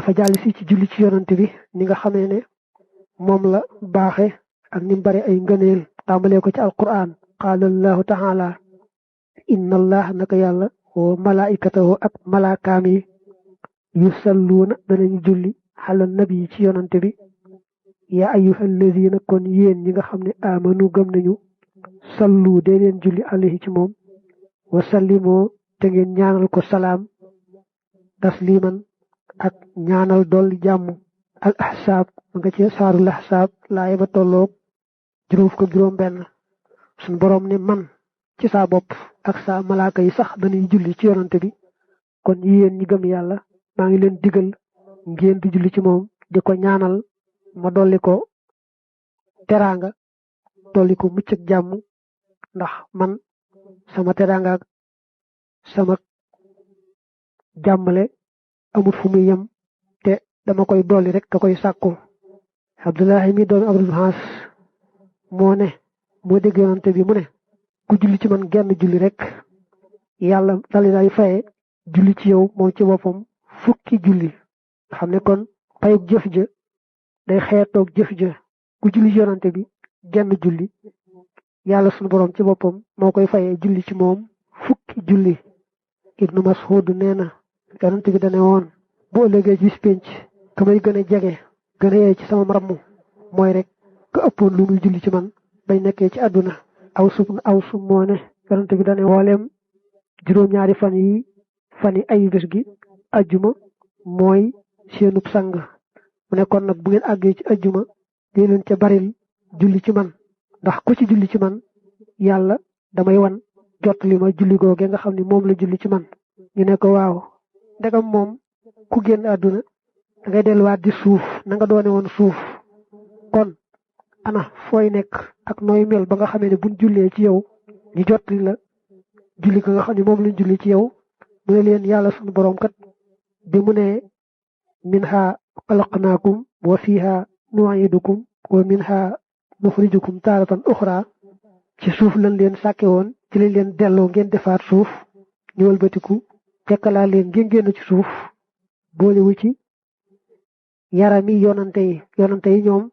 dafa jàll si ci julli ci yonante bi ni nga xamee ne moom la baaxe ak ni mu bari ay ngëneel tàmbalee ko ci alquran qaala allahu taala inna allah naka yàlla wa malaikatahu ak malaakaam yi yusalluuna danañu julli xala nabi ci yonante bi yaa ayyuha alladina kon yéen ñi nga xam ne amanu gëm nañu sallu dee leen julli alayhi ci moom wa sallimoo te ngeen ñaanal ko salaam tasliman ak ñaanal dolli jàmm al ahsaab nga ci saarul ahsaab laay ba tolloog juróom fukk ak juróom benn suñ boroom ne man ci saa bopp ak saa malaaka yi sax dañuy julli ci yonante bi kon yéen ñi gëm yàlla maa ngi leen digal ngeen di julli ci moom di ko ñaanal ma dolli ko teraanga dolli ko mucc ak jàmm ndax man sama teraanga ak sama jàmmale amul fu muy yem te dama koy dolli rek da koy sàkku Abdullahi mi doon Abdul Haas moo dégg yonante bi mu ne ku julli ci man genn julli rek yàlla dali day faye julli ci yow moom ci boppam fukki julli nga xam ne kon payug jëf ja day xeetoog jëf ja ku julli ci yonante bi genn julli yàlla sunu borom ci boppam moo koy fayee julli ci moom fukki julli Ibnu Mas'ud nee na yonante bi dane woon bu ëllëgee ci bis pénc ka may gën a jege gën a yee ci sama ramm mooy rek ka ëppoon lu muy julli ci man bañ nekkee ci àdduna aw sum moo ne yonante bi dane wooleem juróom-ñaari fani ayu bés gi ajjuma mooy seenub sang mu ne kon nag bu ngeen àggee ci ajjuma dee leen ca baril julli ci man ndax ku ci julli ci man yàlla damay wan jot li ma julli googe nga xam ne moom la julli ci man ñu ne ko waaw ndegam moom ku génn àdduna da ngay delluwaat di suuf na nga doone woon suuf kon ana fooy nekk ak nooy mel ba nga xamee ne buñ jullee ci yow ñu jot li la julli ko nga xam ne moom lañ julli ci yow mu ne leen yàlla sunu boroom kat bi mu ne minha xalaqnaakum wa fiha nu'idukum wa minha nuxrijukum taaratan uxra ci suuf lañ leen sàkke woon ci lañ leen delloo ngeen defaat suuf ñu wëlbatiku fekkalaa leen ngeen génn ci suuf boolewu ci yarami yonante yi ñoom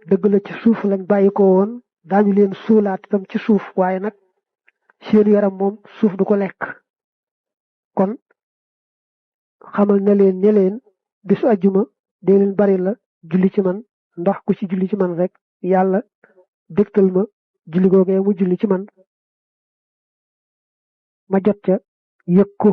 dëgg la ci suuf lañ bàyyi ko woon daañu leen suulaat itam ci suuf waaye nag seen yaram moom suuf du ko lekk kon xamal na leen ne leen bisu ajjuma dee leen bari la julli ci man ndax ku ci julli ci man rek yàlla dégtal ma julli googee mu julli ci man ma jot ca yëg ko